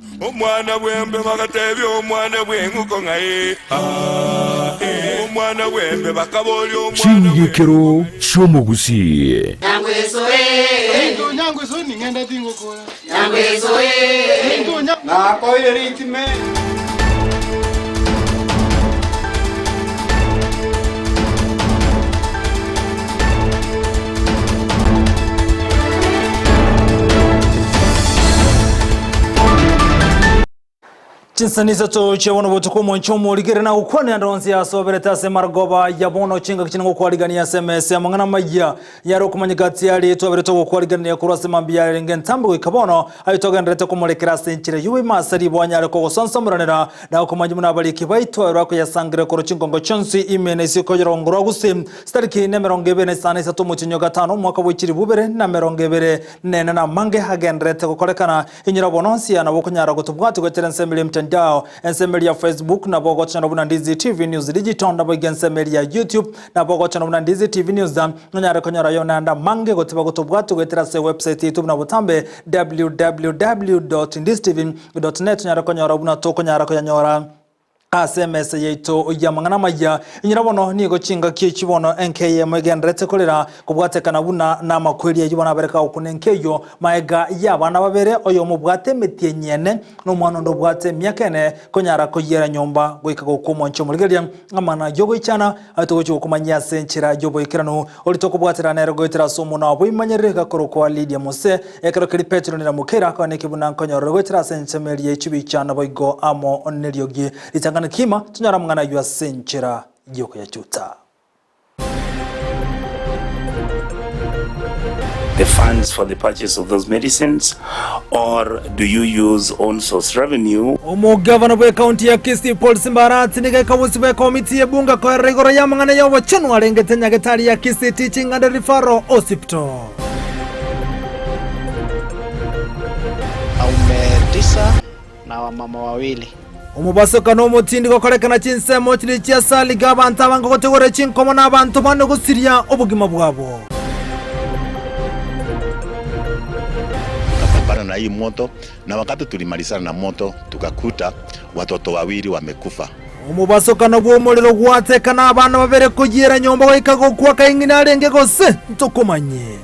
Omwana bw'embe bagatebia omwana bw'eng'uko ng'a ee, aa, ee. Omwana bw'embe bakaboria omwana bw'eng'uko Chingikero chi'omogusii. Nakoire ritime. Chinsani isato chia bono botuko omonche omorigere na gokwanera ande onsi asoberete ase marogoba ya bono chingaki chine gokwarigania ase emesa y'amang'ana amaya yare okomanyeka ati aria twabere togokwarigania korwa ase mambia yarenge entambe goika bono aye togendererete komorekera ase enchera y'oboima ase ribo anyare kogosonsomoranera na okomanya buna abariki baito aye bakoyasangereria korwa chingongo chionsi ime na isiko y'orogongo rwa gusii chitariki nemerongo ebere na isano na isato omotienyi o gatano omwaka bwe chilifu ibere na emerongo ebere nene na amange agendererete gokorekana Inyora bono nsiya nabo okonyara gotobwatia goetera ensemo eria emtandao, ensemo eria ya Facebook, nabo ogochora buna Ndizi TV News Digital, naboigo ensemo eria ya YouTube, nabo ogochora buna Ndizi TV News, nonyare konyora ayio naende amange gotiba gotobwatia goetera ase ewebsite yaito buna botambe www.ndizitv.net onyare konyora buna tokonyara koyanyora. Ase emesa yaito y'amang'ana amaya, inyora bono nigo chingaki echi bono enka eyemo egendererete korera, kobwatekana buna namakweri ayio bono abere kagokuna enka eyio, maega y'abana babere, oyomo obwate emetienyi ene, na omwana onde obwate emiaka ene, konyara koyiera nyomba goika gokwa omwanchi omorigereria amang'ana y'ogoichana aye togochia gokomanyia ase enchera y'oboikeranu. Oria tokobwatera nere goetera ase omonwa bw'oimanyereri gakorokwa Lidia Mose, Ekero keria Petero nera Mokera akaba neki buna nkonyorore goetera ase ensemo eria ye chibicha naboigo amo neriogi ritang'ani kima, tonyore amang'ana ayio ase enchera y'okoyachuta. the funds for the purchase of those medicines or do you use own source revenue? Omogavana bw'ekaunti ya Kisii Paul Simbarati nigo ekabusi bw'ekomiti y'ebunge koerera igoro y'amang'ana y'obochenu arengete nyagetari ya Kisii Teaching and Referral Hospital. Aume tisa na wamama wawili. Omobasokano omotindi gokorekana chinsemo chiria chia Saliga abanto abange gotegora chinkomo na abanto bane gosiria obogima bwabo. Tukapambana na hii moto na wakati tulimalizana na moto tukakuta watoto wawili wamekufa. Omobasokano bw'omorero gwatekana abana babere koyiera nyomba goika gokwa kaing'ina arenge gose ntokomanye.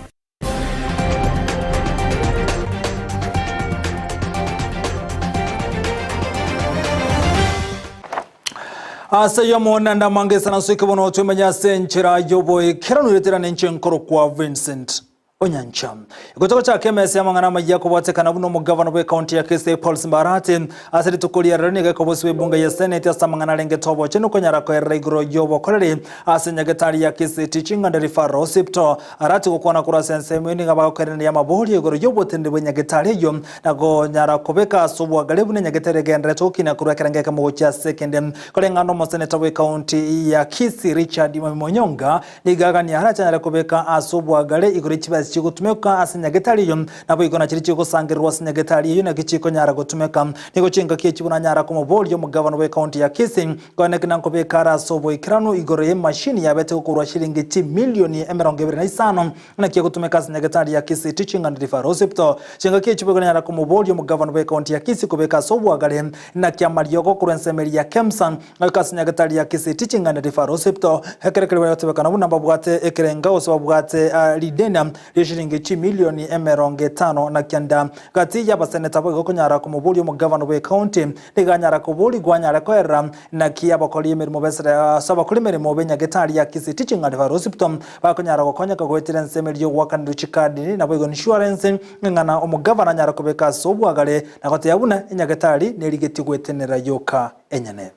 Ase ayio omonene amange sana ase bono twemenye ase enchera y'oboikeranu ereterane inche nkorokwa Vincent Onyancha. Gocha gochaka emesa y'amang'ana amayia kobwatekana buna omogavana bw'ecounty ya Kisii Paul Simbarati ase rituko ria rero nigo ekobosibwa ebunge ya Senate ase amang'ana arengete obochenu konyara koerera igoro y'obokoreri ase nyagetari ya Kisii Teaching and Referral Hospital. Arati gokwana korwa ase ensemo eyio nigo abagokoereneria amaborio igoro y'oboteneneri bwa nyagetari eyio na konyara kobeka ase obwagare buna nyagetari egendererete gokina korwa ekerengo ekemo gochia ase ekende. Koreng'ana omoseneta bw'ecounty ya Kisii Richard Monyonga Nigo agania arachanyare kobeka ase obwagare igoro chibesa chigotumeka ase nyagetari eyio, naboigo na chiria chigosangererwa ase nyagetari eyio naki chikonyara gotumeka. Nigo chingaki echi buna anyara komoboria omogavana bw'ecounty ya Kisii, koeneki na nkobeka are ase oboikeranu igoro y'emashini yabete gokorwa shilingi chimilioni 25 naki egotumeka ase nyagetari ya Kisii Teaching and Referral Hospital. Chingaki echi boigo nanyara komoboria omogavana bw'ecounty ya Kisii kobeka ase obwagare naki amariogo korwa ensemo eria ya Kemsa Goika ase nyagetari ya Kisii Teaching and Referral Hospital, ekero keria bagotebekana buna mbabwate ekerenga gose babwate rideni rie shilingi chimilioni 59. Gati y'abaseneta boigo konyara komoboria omogavana bw'ecounty nigo anyara koborigwa anyare koerera naki abakori emeremo besere ase abakori emeremo b'enyagetari ya Kisii Teaching and Referral Hospital bakonyara gokonyeka goetera ensemo eria y'ogoakanerwa chikadi naboigo insurance ng'ana omogavana anyare kobeka ase obwagare na gotebia buna enyagetari nerigetie goetenera yoka enyene.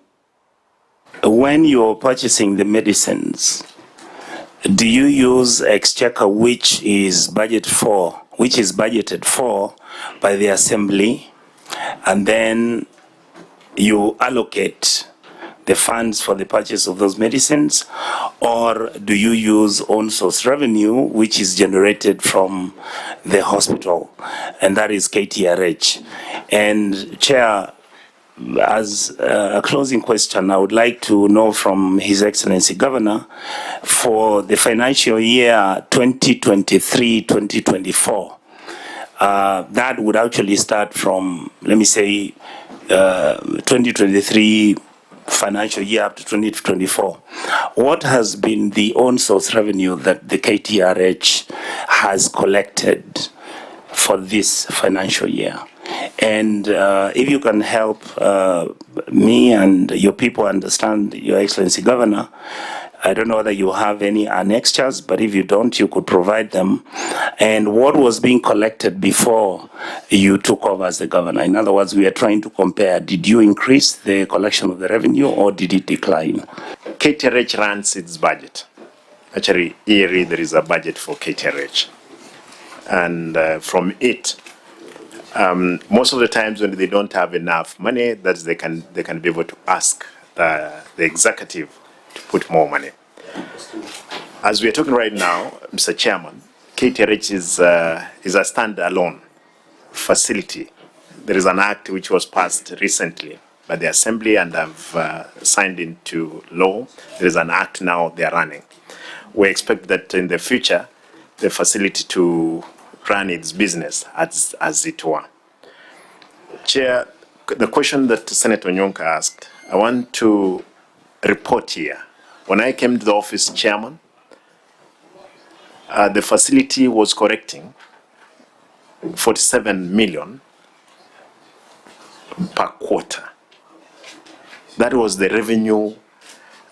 When you're purchasing the medicines, do you use exchequer which is budget for, which is budgeted for by the assembly and then you allocate the funds for the purchase of those medicines or do you use own source revenue which is generated from the hospital and that is KTRH and chair As a closing question, I would like to know from His Excellency Governor for the financial year 2023-2024. That would actually start from, let me say, 2023 financial year up to 2024. What has been the own source revenue that the KTRH has collected for this financial year? And if you can help me and your people understand, Your Excellency Governor, I don't know whether you have any annexures, but if you don't, you could provide them. And what was being collected before you took over as the governor? In other words, we are trying to compare, did you increase the collection of the revenue or did it decline? KTRH runs its budget. Actually, yearly there is a budget for KTRH. And from it, most of the times when they don't have enough money, that they can be able to ask the executive to put more money. As we are talking right now, Mr. Chairman, KTRH is a standalone facility. There is an act which was passed recently by the Assembly and have signed into law. There is an act now they are running. We expect that in the future, the facility to run its business as it were. Chair, the question that Senator Onyonka asked, I want to report here. When I came to the office, Chairman, the facility was collecting 47 million per quarter. That was the revenue,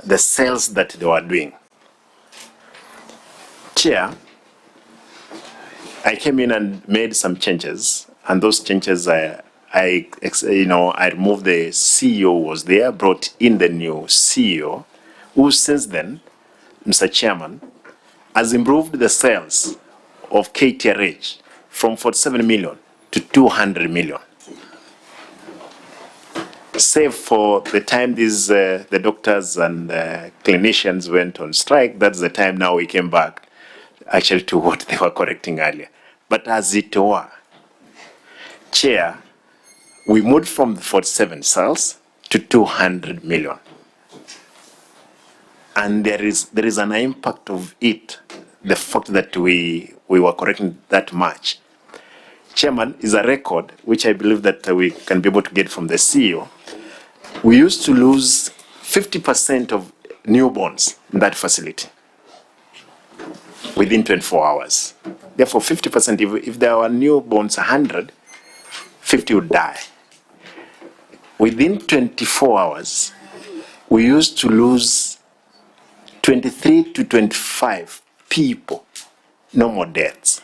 the sales that they were doing. Chair, I came in and made some changes, and those changes, I removed the CEO was there, brought in the new CEO, who since then, Mr. Chairman, has improved the sales of KTRH from 47 million to 200 million. Save for the time the doctors and clinicians went on strike, that's the time now we came back actually to what they were correcting earlier. But as it were, Chair, we moved from 47 sales to 200 million. And there is an impact of it, the fact that we were correcting that much. Chairman, is a record which I believe that we can be able to get from the CEO. We used to lose 50% of newborns in that facility within 24 hours. Therefore, 50%, if there were newborns 100, 50 would die. Within 24 hours, we used to lose 23 to 25 people, no more deaths.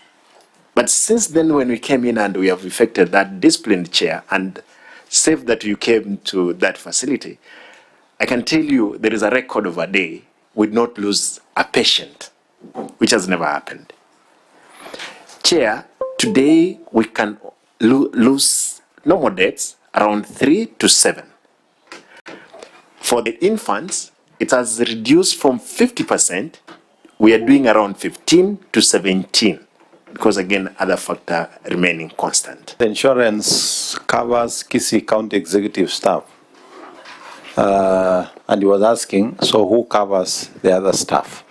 But since then, when we came in and we have effected that disciplined chair and safe that you came to that facility, I can tell you there is a record of a day we did not lose a patient, which has never happened. Chair, today we can lose no more deaths, around 3 to 7. For the infants, it has reduced from 50%, we are doing around 15 to 17, because again, other factor remaining constant. The insurance covers Kisii County Executive staff. And he was asking, so who covers the other staff?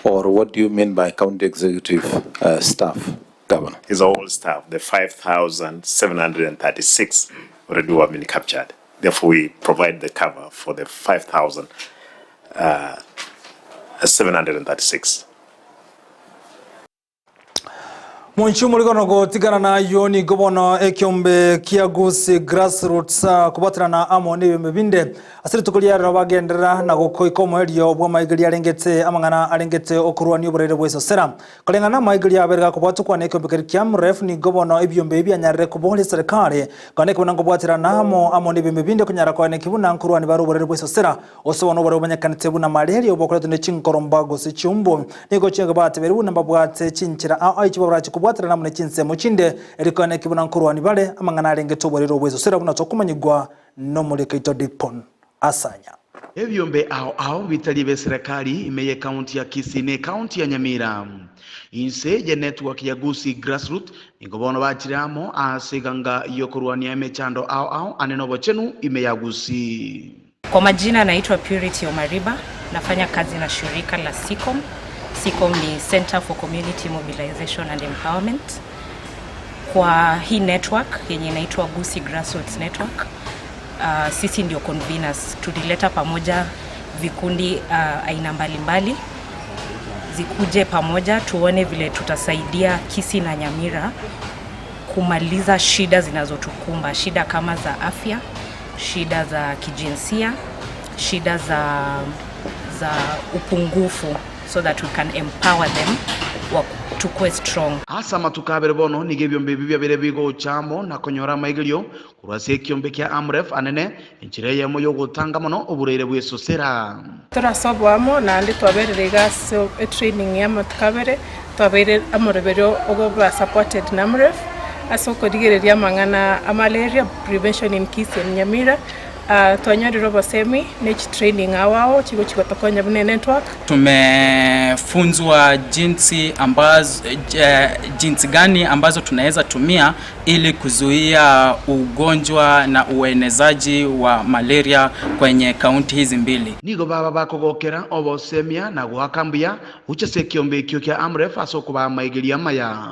Or what do you mean by county executive staff, Governor? It's all staff, the 5,736 already have been captured. Therefore, we provide the cover for the five thousand, 736. Monchumo ligono gotigana na yoni gobono ekyombe kia Gusii grassroots kubatirana amo n'ibimbe binde asiri tukulia bagendera na gukoika omwerio bwa maigiri arengete amang'ana arengete okurwania oborere bwa esosera koreng'ana maigiri aberega kobwatukwa na ekyombe keri kia mrefu ni gobono ebyombe ebi kubohora serikali kane kubona ngobwatirana amo amo n'ibimbe binde kunyara kwane kibuna nkurwani bari oborere bwa esosera osobono oborere bumanyekanete buna malaria obokoretwe ne chinkoromba gose chiumbu nigo chinga batebere buna mbabwate chinchira ao aichi babrachi kubwatira namune chinsemo chinde erikone kibuna nkurwani bale amang'ana arengete oborere obwa esosera buna tokumanyigwa nomurekaito Dipon Asanya. Ebyombe ao ao bitali bya serikali imeye kaunti ya Kisii ne kaunti ya Nyamira. Inse ya network ya Gusii Grassroots ningobono bachiramo asiganga yokurwania emechando ao ao aneno bochenu ime ya Gusii. Kwa majina naitwa Purity Omariba, nafanya kazi na shirika la SICOM. SICOM ni Center for Community Mobilization and Empowerment. Kwa hii network yenye inaitwa Gusii Grassroots Network, uh, sisi ndio conveners. Tulileta pamoja vikundi uh, aina mbalimbali zikuje pamoja tuone vile tutasaidia Kisii na Nyamira kumaliza shida zinazotukumba, shida kama za afya, shida za kijinsia, shida za, za upungufu so that we can empower them tukue strong. Ase amatuko abere bono nigo ebiombe ebi biabeire bigocha amo na konyora amaigerio korwa ase ekiombe kia Amref anene, enchera eyemo y'ogotanga mono oboraire bw'esosera. Tore ase oboamo naende twaberire iga ase etraining y'amatuko abere, twabeire amoroberio ogoba supported na Amref ase okorigereria amang'ana a malaria prevention in Kisii and Nyamira. Twanyorire obosemi ne chitraining ao ao chigochi gotokonya buna enetwork. Tumefunzwa jinsi ambazo, jinsi gani ambazo tunaweza tumia ili kuzuia ugonjwa na uenezaji wa malaria kwenye kaunti hizi mbili. Nigo baba bakogokera obosemia na goaka mbuya gochia ase ekiombe ekio kia Amref ase okobaa amaigerio amaya.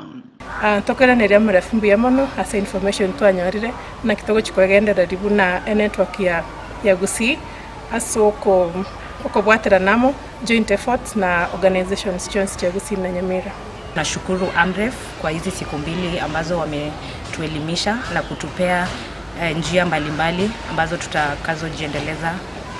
Tokoiraneria Amref mbuya mono ase information twanyorire, naki togochia koegendereria buna enetwork ya ya Gusii ase oko okobwaterana amo, joint efforts na organizations chionsi chia Gusii na Nyamira. Nashukuru Amref kwa hizi siku mbili ambazo wametuelimisha na kutupea eh, njia mbalimbali ambazo tutakazojiendeleza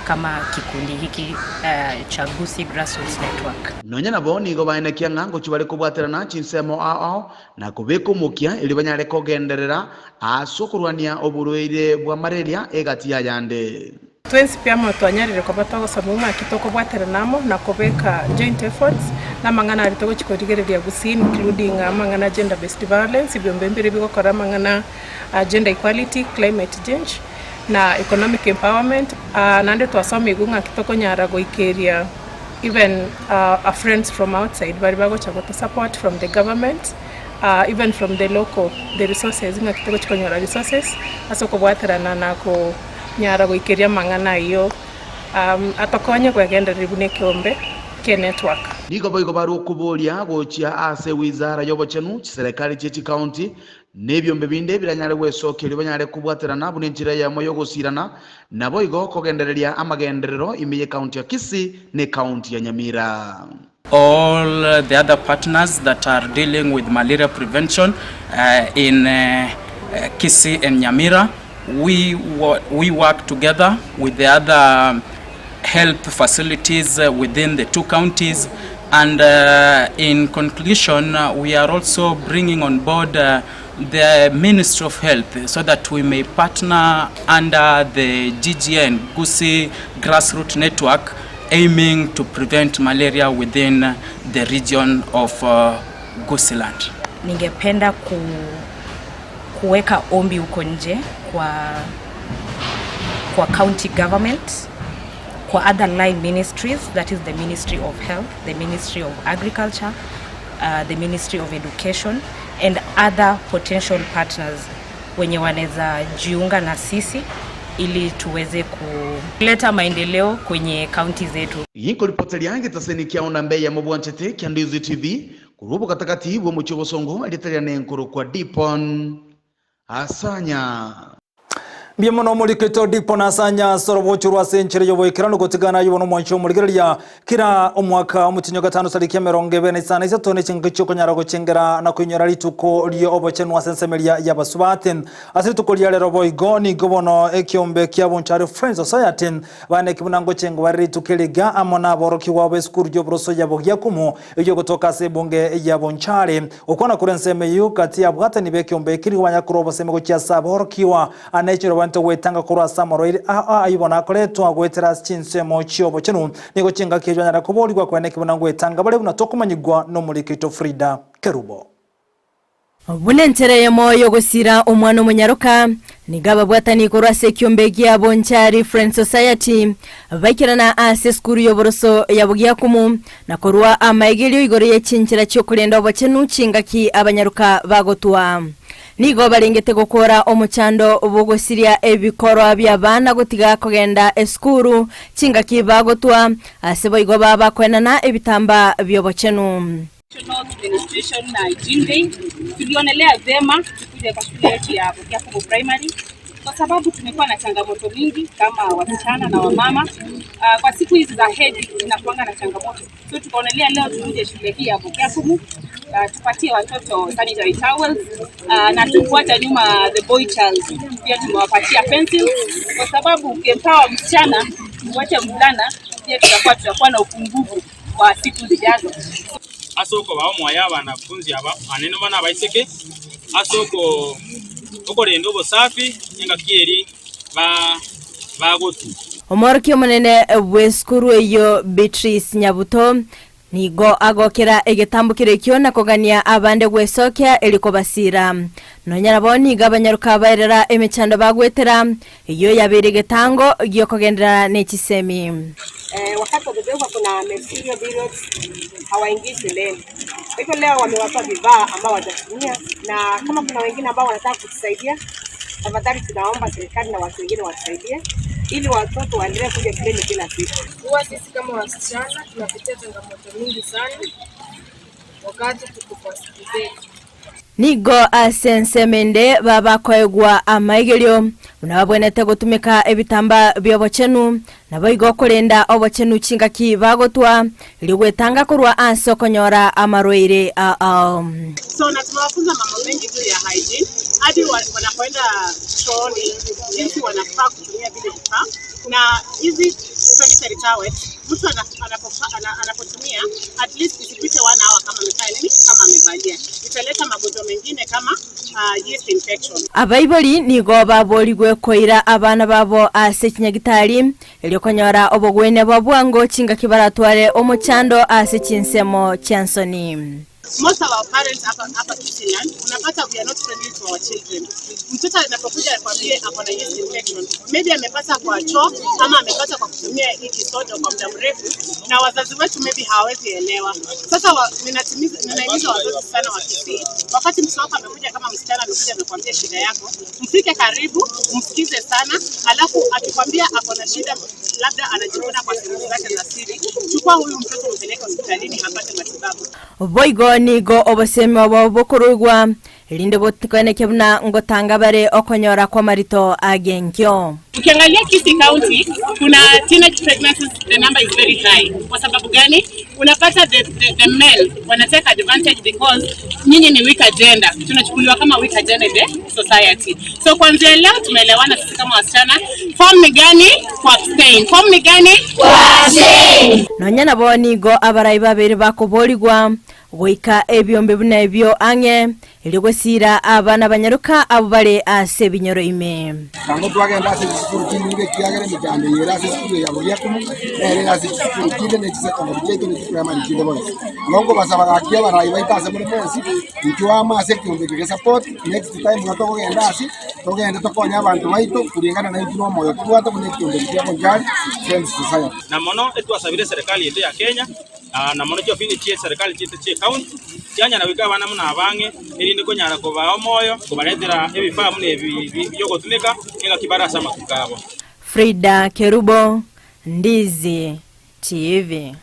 kama kikundi hiki eh, cha Gusii Grassroots Network. Nonya nabo nigo baenekia ng'a ngochia bare kobwaterana chinsemo ao ao na kobeka omokia erio banyare kogenderera ase okorwania oborwaire bwa malaria egati y'ayande. Twensi pi amo twanyarire koba togosoma ng'aki tokobwaterana amo na kobeka joint efforts na amang'ana aria togochia korigereria gusii including amang'ana gender based violence, ebiombe mbire bigokora amang'ana a gender equality, climate change na economic empowerment. Naende twasomigwe ng'aki tokonyara goikeria even our friends from outside baria bagocha goto support from the government even from the local the resources ng'aki togochia konyora resources ase okobwaterana na ko Nyara goikeria amang'ana ayio atokonye kwegendereria buna ekeombe kie network. Nigo boigo bare okoboria gochia ase wizara y'obochenu, chiserekari chie chikaunti, na ebiombe binde biranyare gwesokia erio banyare kobwaterana buna enchera eyemo y'ogosirana, naboigo kogendereria amagenderero ime y'ekaunti ya Kisii na ekaunti ya Nyamira. All the other partners that are dealing with malaria prevention in Kisii and Nyamira, we, we work together with the other health facilities within the two counties and in conclusion we are also bringing on board the Ministry of Health so that we may partner under the GGN, Gusii Grassroots Network, aiming to prevent malaria within the region of uh, Gusiland. Ningependa ku, kuweka ombi huko nje kwa, kwa county government kwa other line ministries that is the Ministry of Health, the Ministry of Agriculture, uh, the Ministry of Education and other potential partners wenye wanaweza jiunga na sisi ili tuweze kuleta maendeleo kwenye kaunti zetu. Inkoripoteria egetaseni kia Onambe eyemo bwanchete kia Ndizi TV korwa obogatagati bw'omochie obosongo erieta riane nkorokwa Dipon Asanya. Mbuya mono omorikito Dipon Asanya ase orobocho rwa ase enchera y'oboikeranu gotigana ayio bono omwanchi omorigereria kera omwaka omotienyi o gatano tariki emerongo ebere na isano na isato ne chingaki chiokonyara gochengera na koinyora rituko ri'obochenu ase ensemeria y'abasubati. Ase rituko ria rero boigo nigo bono ekiombe kia Bonchari Friends Society baneki buna ngochengwa bare rituko eri iga amo naborokigwa b'esukuru y'oboroso ya Bogiakumu eyio gotoka ase ebunge ya Bonchari. Gokwana korwa ensemo eyio gati y'abwatani b'ekiombe eki nigo banyakorwa obosemi gochia ase aborokigwa ane echiro banto gwetanga korwa ase amarwaire aa ayio bono akoretwa goetera ase chinsemo chi'obochenu. Nigo chingaki echio banyara koborigwa koeneki buna ngwetanga bare buna tokomanyigwa nomoriki oito Frida Kerubo. Buna enchera eyemo y'ogosira omwana omonyaroka, nigo ababwatani korwa ase ekiombe gia Bonchari Friends Society baikerana ase esukuru y'oboroso ya Bogiakumu na korwa amaegerio igoro ye chinchera chi'okorenda obochenu chingaki abanyaroka bagotwa. Nigo barengete gokora omochando bw'ogosiria ebikorwa bi'abana gotiga kogenda esukuru chingaki bagotwa, ase boigo babakoenana ebitambaa bi'obochenu. National Menstruation na Hygiene Day. Tulionelea vyema tukuje kwa shule yetu ya Bokiakubo Primary kwa sababu tumekuwa na changamoto mingi kama wasichana na wamama. Kwa siku hizi za hedhi tunakuanga na changamoto, so tukaonelea leo tukuje shule hii ya Bokiakubu tupatie watoto sanitary towels na tukuacha nyuma the boy child, pia tumewapatia pencils kwa sababu ukiempower msichana uache mvulana pia tutakuwa na upungufu kwa siku zijazo. Ase okobaa omoyo abanafunzi aba anene bana abaiseke ase oko okorenda obosafi engaki eri ba bagotu. Omworokia omonene bw'esukuru eyo Beatrice Nyabuto nigo agokera egetambukiro ekio na kogania abande gwesokia erikobasira nonya nabo nigo abanyaruka baerera emechando bagwetera eyo yabere egetango giokogendera n'echisemi. Wakati wazazi kuna menstrual periods hawaingii shuleni. Kwa hivyo leo wamewapa vifaa ambao watatumia, na kama kuna wengine ambao wanataka kutusaidia, tafadhali tunaomba serikali na watu wengine watusaidie ili watoto waendelee kuja shuleni kila siku. Huwa sisi kama wasichana tunapitia changamoto mingi sana wakati tuko kwa siku zetu. Nigo asensemende babakoegwa amaigerio buna babwenete gotumika ebitamba bya obochenu nabo igo okorenda obochenu chingaki bagotwa rigwetanga korwa ase okonyora amarwaire ao. So na tumewafunza mambo mengi juu ya hygiene hadi wanapoenda chooni, jinsi wanafaa kutumia vile vifaa na hizi sanitary towels, mtu anapotumia at least isipite 1 hour kama amefanya nini, kama amevalia, italeta magonjwa mengine kama yeast infection. Abaibori nigo baborigwe koira abana babo ase chinyagitari erikonyora obogwene bwa bwango chingaki baratware omochando ase chinsemo chiansoni. Most of our parents hapa Kisii, unapata we are not friendly to our children. Mtoto anapokuja akwambie ako na yeast infection, maybe amepata kwa choo ama amepata kwa kutumia hii kisodo kwa muda mrefu, na wazazi wetu maybe hawawezi elewa. Sasa ninahimiza wazazi sana wa Kisii, wakati mtoto wako amekuja kama msichana amekuja amekwambia shida yako, mfike karibu, umsikize sana, alafu akikwambia ako na shida, labda anajikuna kwa sehemu zake za siri, chukua huyu mtoto umpeleke hospitalini apate matibabu. Boigo nigo obosemi obo bokorugwa erinde botikweneke buna ngotanga bare okonyora kwa marito agenkyo. Ukiangalia Kisii County kuna teenage pregnancies, the number is very high. Kwa sababu gani? Unapata the male wanatake advantage because nyinyi ni weaker gender. Tunachukuliwa kama weaker gender in the society. So kuanzia leo tumeelewana sisi kama wasichana, form ni gani? Ku abstain. Form ni gani? Ku abstain. Nonya nabo nigo abarai babere bakoborigwa goika ebyombe buna ebyo ang'e erigosira abana banyaruka abo bare ase ebinyoro ime. Tango twagenda ase chisukuru chinyinge kiagere emechando yere ase esukuru ya Bogiakumu, nere ase chisukuru chinde ne chisekondari chiaito ne chiprimary chinde bonsi. Igo nkobasaba gaki abarai baito ase more mwensi, intwe amo ase ekiombe eke support, next time iga tokogenda ase, togende tokonye abanto baito kuringana na intwe na omoyo tobwate buna ekiombe eke kia Bonchari Friends Society. Na mono etwasabire serikali yetu ya Kenya, na mono chiofisi chie serikali chiete chie county, chianyara goika abana muna abang'e, erinde konyara kobaa omoyo, kobaretera ebifaa buna ebi biogotumika, engaki bare ase amatuko abo. Frida Kerubo, Ndizi TV.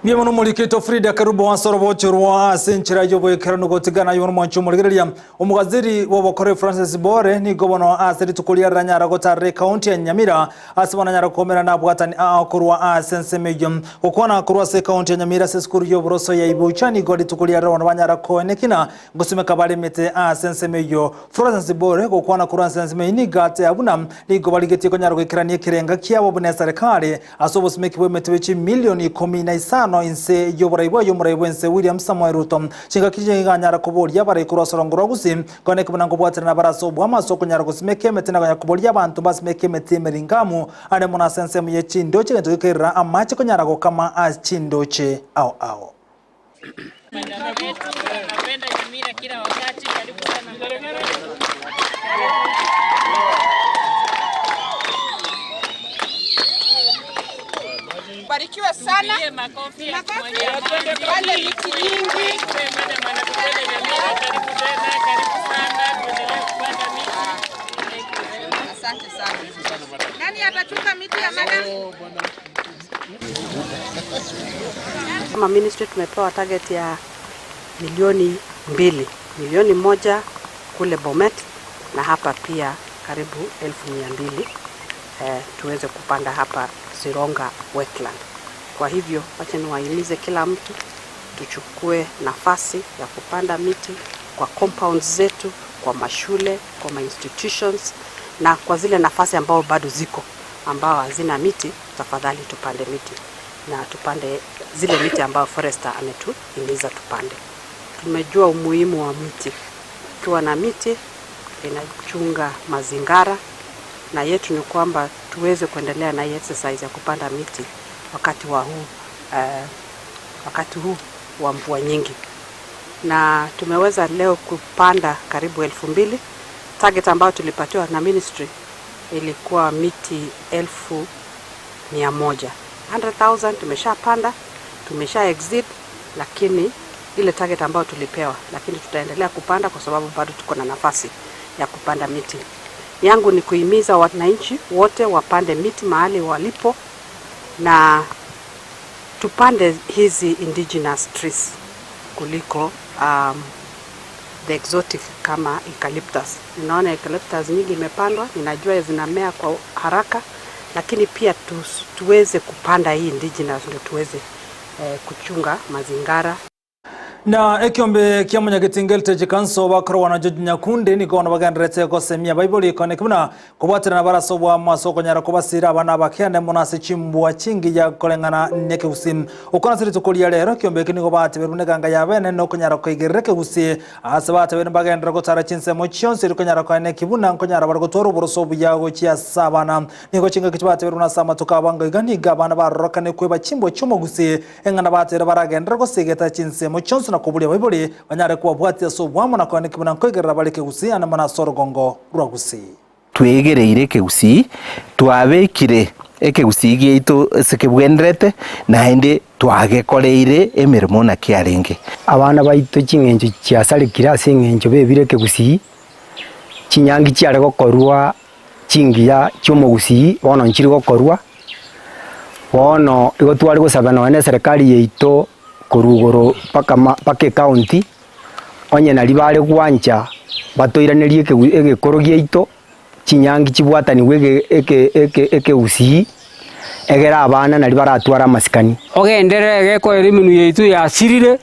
Niye mulikito Frida Kerubo wasoro bochorwa ase enchera y'oboekerano gotigana yono mwancho morigereria omugaziri w'obokore Francis Bore nigo bono ase rituko riaranyara gotarera county ya Nyamira ase bonanyara komera nabwatani akorwa ase ensemo eyio gokwana korwa ase county ya Nyamira ase esukuru y'oboroso ya Ibucha nigo rituko riarara bono banyara koenekina gosimeka baremete ase ensemo eyio Francis Bore gokwana korwa ase ensemo eyio nigo ate abuna nigo barigetie konyara goikerania ekerenga kiabo buna eserikali ase obosimeki bw'emete bwe chimilioni 15 inse y'oborai y'omorai bwense William Samoei Ruto chingaki chiganyara koboria abarai korwa sorongo rwa Gusii koneki buna nkobwaterana baraso obwamaso okonyara gosimeka emete na konya koboria abanto basimeke emete emeringamu ande mono ase ensemo ya chindoche egento gekerera amache konyara gokama ase chindoche ao ao. Napenda Nyamira kila wakati. Karibu sana. Barikiwe sana. Makofi. Makofi. Pande miti nyingi. Karibu tena, karibu sana. Tuendelee kupanda miti. Asante sana. Nani atachunga miti ya madam? Kama ministry tumepewa target ya milioni 2, milioni 1 kule Bomet na hapa pia karibu 200,000 tuweze kupanda hapa Sironga wetland. Kwa hivyo wacha niwahimize kila mtu tuchukue nafasi ya kupanda miti kwa compounds zetu, kwa mashule, kwa ma institutions na kwa zile nafasi ambao bado ziko ambao hazina miti, tafadhali tupande miti na tupande zile miti ambayo forester ametuhimiza tupande. Tumejua umuhimu wa miti. Ukiwa na miti inachunga mazingara, na yetu ni kwamba tuweze kuendelea na hii exercise ya kupanda miti wakati huu wa mvua nyingi, na tumeweza leo kupanda karibu 2,000. Target ambayo tulipatiwa na ministry ilikuwa miti 100,000. 100,000 tumeshapanda, tumesha exceed, lakini ile target ambayo tulipewa, lakini tutaendelea kupanda kwa sababu bado tuko na nafasi ya kupanda miti. Yangu ni kuhimiza wananchi wote wapande miti mahali walipo na tupande hizi indigenous trees kuliko the exotic kama eucalyptus. Ninaona eucalyptus nyingi imepandwa, ninajua zinamea kwa haraka, lakini pia tuweze kupanda hii indigenous ndio tuweze kuchunga mazingara. Na ekiombe kia munyagitinga Heritage Council bakorwa na George Nyakundi niko ona bagenderete gosemia Bible ikone kibuna kobwaterana baraso bwa maso konyara kobasira abana bakiane munase chimbwa chingi ya kolengana nekeusi ukona siri tukulia lero kiombe kini ko bate beruneganga ya bene no konyara koigerere keusi ase bate bene bagendera gotara chinsemo chionse konyara kwane kibuna nkonyara bar gotoro boroso buyago chia sabana niko chinga kichibate beruna sama tukabanga iganiga abana barorokane kweba chimbwa chomogusi engana bate baragendera gosigeta chinsemo chionse na kubulia baibuli banyare kubabwatia so bwamo na kwane kibuna nkoigerera bari keusi ana mana sorogongo rwagusi twegereire ekegusii twabekire ekegusii giaitu ase kebwenderete naende twagekoreire emirimo na kiarenge. Abana baitu ching'encho chiasarekire ase eng'encho bebire ekegusii, chinyangi chiare gokorwa chingiya chiomogusii bono nchiri gokorwa, bono igo tware gosaba nonya na eserikari yaito korwa igoro mpaka ecounty, onye nari bare gwancha batoiranerie egekoro giaito, chinyangi chibwataniwe ekegusii, egera abana nari baratwara amasikani. Ogenderere gekoera emenu yaitu yasirire,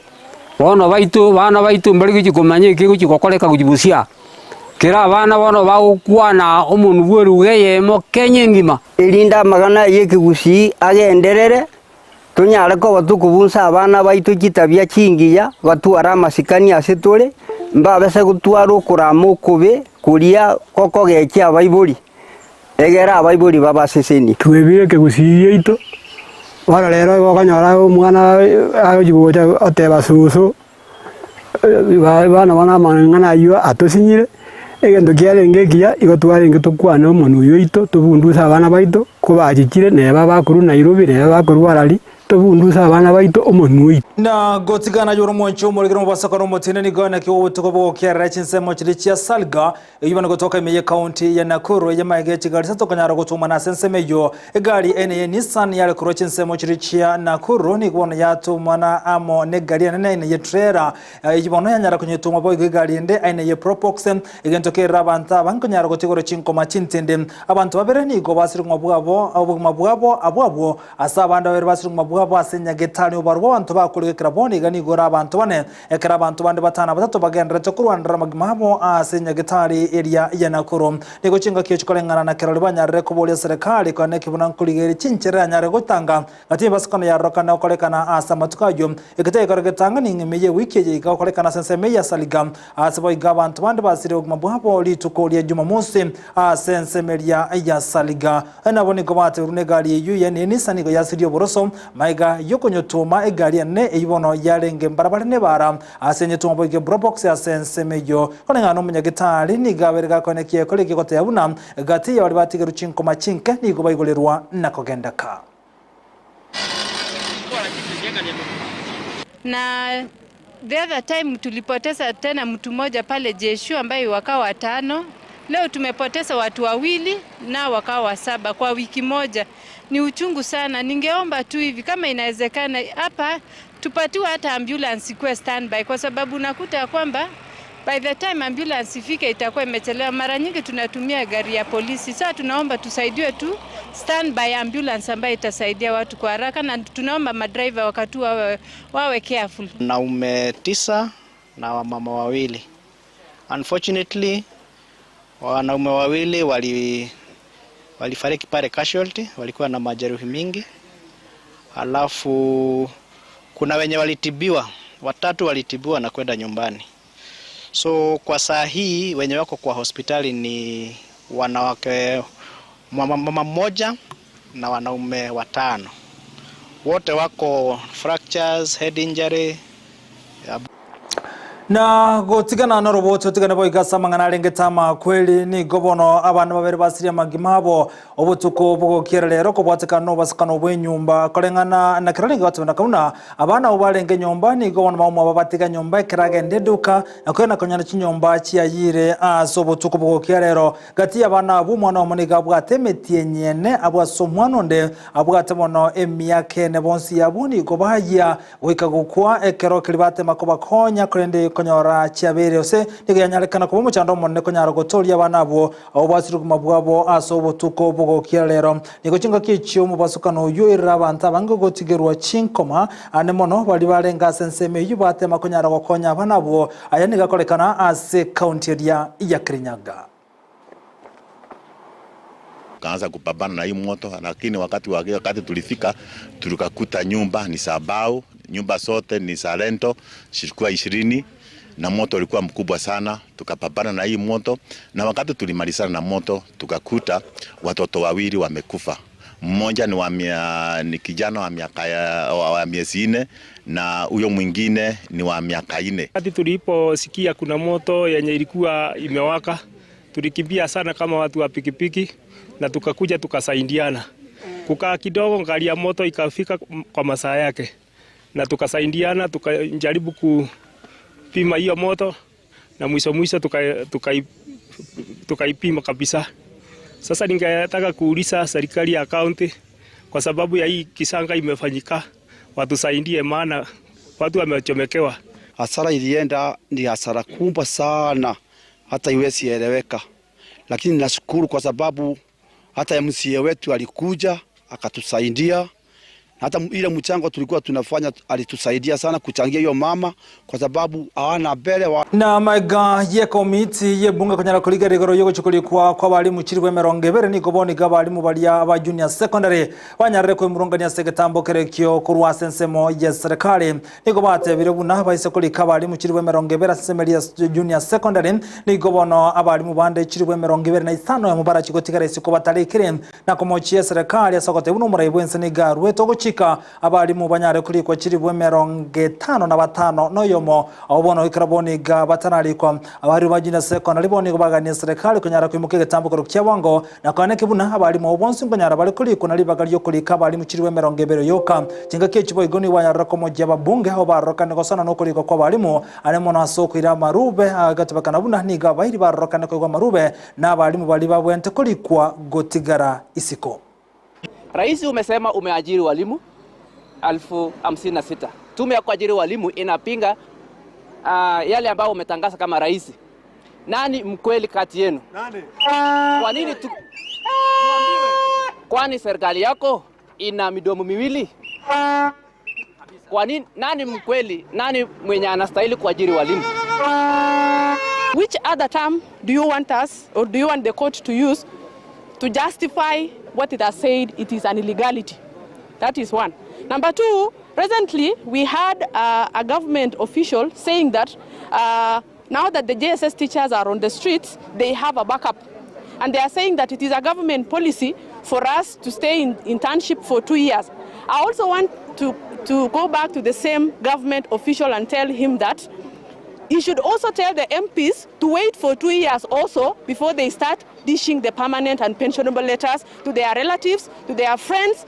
bono baitu, bana baitu mbari gochi komanya eke gochi gokoreka gochi busia. Kera abana bono bagokwana omonu bwa eruga eyemo Kenya engima. Erinda amagana ya ekegusii agenderere, tonyare koba tokobunsa abana baitu chitabia chingiya, batware amasikani ase tore, mbabese gotwara okorama okobe, kuria gokogekia abaibori, egera abaibori babaseseni. Twebire ekegusii giaito, bono rero igo okonyora omwana agochi gocha oteba susu, bana bono amang'ana aywo atosinyire, egento kiarenge ekiya, igo twarenge tokwane omonu oyo oito, tobunduse abana baito, kobachichire neba bakorwa Nairobi, neba bakorwa Harare, tobunduse abana baito omonu oito. Na gotigana yoro mwancho muregero mubasaka no mutine ni gana ki obutuko bwo chinsemo chiri chia Salga eyibana gotoka imeye county ya Nakuru ya maige chigari sato kanyara gotuma na senseme yo egari ene ya Nissan yale kuro chinsemo chiri chia Nakuru ni kubona yatumana amo ne gari ene ene ye trailer eyibona yanyara kunyetuma boy gari ende ene ye Probox egento kera abantu abankonyara gotigoro chinkoma chintende abantu babere ni go basiri ngwabwabo obuguma bwabo abwabwo asa abantu babere basiri ngwabwabo asenya getani obarwo abantu bakuri kraboni gani gora abantu bane ekera abantu bande batana batatu bagendera kurwandira magimabo asenya gitari area ya Nakuru nigo chinga kiyo chikolengana na keroli banyarire kubolia serikali kone kibuna nkuligeri chinchere anyare gutanga gati basikona yarokana okolekana asa matukayo ekete koregetanga ning'emeye wiki ye ikakolekana senseme ya Saliga ase boiga abantu bande basire oguma bwabo lituko lya Jumamosi asensemeria ya Saliga nabo nigo baterune gari eyu ya Nissan nigo yasirio boroso maiga yokonyotoma egari ene ibono yarenge mbarabara ne bara asenye tumbo boige Probox asensemeyo konengana omunyagitari nigaberega konekie koleke kotea buna gati ya bari batigeru chinkoma chinke nigo baigorerwa nakogendaka. Na the other time tulipoteza tena mtu mmoja pale Jeshu ambaye wakawa watano. Leo tumepoteza watu wawili na wakawa saba kwa wiki moja. Ni uchungu sana. Ningeomba tu hivi kama inawezekana hapa tupatiwe hata ambulance ikuwe standby, kwa sababu unakuta ya kwamba by the time ambulance ifike itakuwa imechelewa. Mara nyingi tunatumia gari ya polisi. Sasa tunaomba tusaidiwe tu standby ambulance ambayo itasaidia watu kwa haraka, na tunaomba madriver wakati wawe, wawe careful. Wanaume tisa na wamama wawili. Unfortunately, wanaume wawili wali walifariki pale casualty, walikuwa na majeruhi mingi. Alafu kuna wenye walitibiwa, watatu walitibiwa na kwenda nyumbani. So kwa saa hii wenye wako kwa hospitali ni wanawake, mama mmoja na wanaume watano, wote wako fractures, head injury. Na gotigana na roboto tigana boigasa mang'ana arenge tama kweli nigo bono abana babere basiria magima abo obotuko bogokiera rero kobwatekana obasikano bwa enyomba koreng'ana na kero renge batebana kauna abana abo barenge nyomba nigo bono baumwa babatiga nyomba ekero agenda eduka na kwena konyana chinyomba chiayire ase obotuko bogokia rero gati ya abana abwo omwana omo nigo abwate emeti enyene abwase omwana onde abwate bono emiaka ene bonsi yabwo nigo bayia goika gokwa ekero keri batema kobakonya korende konyora chiabere ose nigo yanyarekana kuba omochando omonene konyara gotoria abana abwo abo basire obogima bwabo ase obotuko bogokia rero nigo chingaki echio omobasukano oywo erere abanto abange gotigerwa chinkoma ande mono bari barenge ase ensemo eywo batema konyara gokonya abana abwo aya nigo akorekana ase ekaunti eria ya Kirinyaga. Tukaanza kupambana na hii moto, lakini wakati wa wakati tulifika tukakuta nyumba ni za mbao, nyumba zote ni za rento, zilikuwa 20 na moto ulikuwa mkubwa sana. Tukapambana na hii moto, na wakati tulimalizana na moto tukakuta watoto wawili wamekufa. Mmoja ni, wa mia, ni kijana wa miaka ya, wa miezi 4 na huyo mwingine ni wa miaka 4. Wakati tuliposikia kuna moto yenye ilikuwa imewaka, tulikimbia sana kama watu wa pikipiki na tukakuja tukasaidiana. Kukaa kidogo, gari ya moto ikafika kwa masaa yake, na tukasaidiana, tukajaribu kupima hiyo moto na mwisho mwisho tukaipima tuka, tuka kabisa. Sasa ningetaka kuuliza serikali ya kaunti, kwa sababu ya hii kisanga imefanyika, watusaidie, maana watu wamechomekewa. Hasara ilienda ni hasara kubwa sana, hata iwezi eleweka, lakini nashukuru kwa sababu hata MCA wetu alikuja akatusaidia, hata ile mchango tulikuwa tunafanya alitusaidia sana kuchangia hiyo mama, kwa sababu hawana mbele wa... na maiga ye komiti ye bunge konyara kuriga igoro yogochukulikwa kwa barimu chiri emerongo ebere nigo boniga abarimu baria ba junior secondary banyarire kwemurungania ase egetambo kerekio korwa ase ensemo ya serikali nigo batebire buna baise korika abarimu chiri 20 ase ensemo ya junior secondary nigo bono abarimu bande chiri 25 yamo barachigotigara isiko batarikire na komochia serikali ase ogotebia buna omorai bwa ense nigo arwete ogochika abarimu banyare kurikwa chiri 55 noyomo abo bono ikara boniga batanarikwa abarimu ba junior secondary bonigo bagania serikali konyara kwimuka egetambo kero kia bwango na kwaneke buna abarimu abo bonsi nkonyara bari kurikwa na ribaga riokorika abarimu chiri 20 yoka chingaki echi boigo nigo banyarora komojia ababunge abo barorokane gosana nokorikwa kwa abarimu are mono ase okoira amarube agatebekana buna nigo abairi barorokane koigwa amarube na abarimu bari babwente korikwa gotigara isiko. Rais, umesema umeajiri walimu 56,000. Tume ya kuajiri walimu inapinga yale ambayo umetangaza kama rais. Nani mkweli kati yenu? Nani? Kwa nini tu... Kwani serikali yako ina midomo miwili? Kwa nini nani mkweli? Nani mwenye anastahili kuajiri walimu? Which other term do you want us or do you want the court to use to justify what it has said it is an illegality? That is one. Number two, recently we had a government official saying that now that the JSS teachers are on the streets, they have a backup. And they are saying that it is a government policy for us to stay in internship for 2 years. I also want to go back to the same government official and tell him that he should also tell the MPs to wait for 2 years also before they start dishing the permanent and pensionable letters to their relatives, to their friends.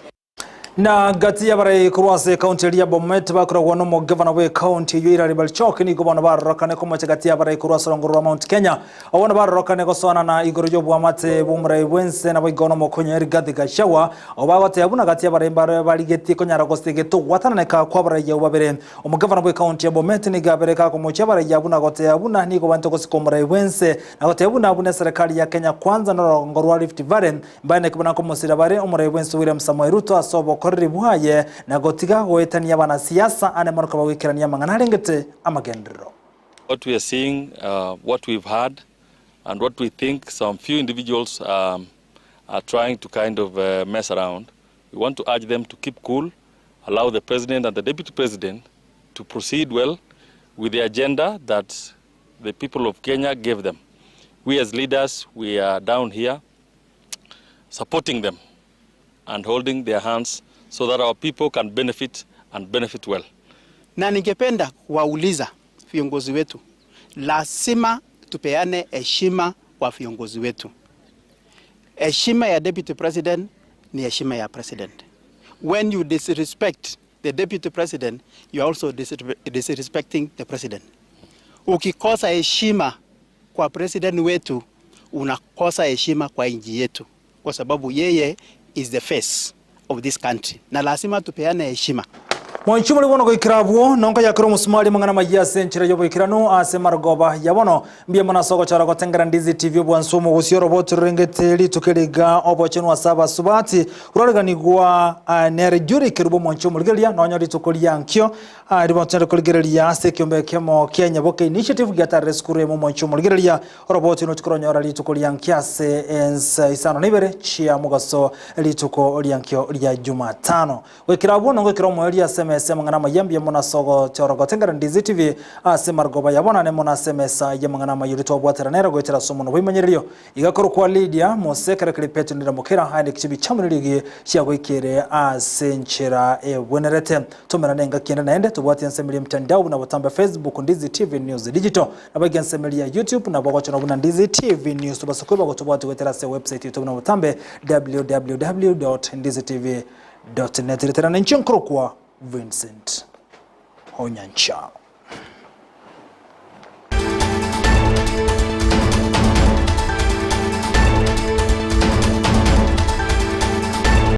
Na gati y'abarai korwa ase ekaunti eria ya Bomet bakoragwa n'omogavana bw'ekaunti eyio Hilary Barchok nigo bono barorokane komocha gati y'abarai korwa ase orongoro rwa Mount Kenya. Abwo bono barorokane gosoanana igoro y'oboamate bw'omorai bw'ense naboigo n'omokonyi Rigathi Gachagua abwo bagoteba buna gati y'abarai mbare barigetie konyara gosegeta ogwatananeka kw'abarai abwo babere. Omogavana bw'ekaunti ya Bomet nigo abere kakomochia abarai abwo na goteba buna nigo baente gosika omorai bw'ense na goteba buna buna eserekari ya Kenya Kwanza n'orongo rwa Rift Valley Mbaene buna nkomosira bare omorai bw'ense William Samoei Ruto ase obokoreri bwaye na gotiga goetania abanasiasa ane mono kobagoikerania amang'ana arengete amagenderero. What we are seeing, uh, what we've heard, and what we think some few individuals um, are trying to kind of uh, mess around. We want to urge them to keep cool, allow the president and the deputy president to proceed well with the agenda that the people of Kenya gave them. We as leaders, we are down here supporting them and holding their hands so that our people can benefit and benefit well. Na ningependa kuwauliza viongozi wetu, lazima tupeane heshima kwa viongozi wetu. Heshima ya deputy president ni heshima ya president. When you disrespect the deputy president, you are also disrespecting the president. Ukikosa heshima kwa president wetu, unakosa heshima kwa nchi yetu, kwa sababu yeye is the face of this country, na lazima tupeane heshima. Mwanchi muri bono goikera abwo nonka yakera omusumari mang'ana mayia ase enchera y'oboikeranu ase marogoba ya bono mbuya mono ase ogochora gotengera Ndizi TV obwansu omogusii oroboto rorengete rituko eriga obochenu ase abasubati roreganigwa nere Julie Kerubo omwanchi omorigereria nonya rituko ria nkio ribochenu korigereria ase ekiombe ekemo kia Nyaboke Initiative giatarire esukuru emo omwanchi omorigereria Oroboti nochi koronyora rituko ria nkio ase ensa isano na ibere chia mogaso rituko ria nkio ria Jumatano. Goikera abwo nogoikera omoerio ase emesa y'amang'ana amaya mbuya mono ase ogochora gotengera Ndizi TV ase marogoba ya bono ane mono ase emesa y'amang'ana amaya oria twabwaterana ere goetera ase omonwa bw'emanyererio iga korokwa Lydia Mose ekero keri Petero Ndiramokera aende chibi chiamune rigiya chiagoikere ase enchera ebwenerete. Tomerane engaki ende naende tobwatie ensemeri y'emtandao buna botambe Facebook Ndizi TV News Digital. Naboigo ensemeri ya YouTube nabo ogochora buna Ndizi TV News tobasa koiba gotobwati goetera ase website yaito buna botambe www.ndizitv.net. Reterana inche nkorokwa Vincent Onyancha.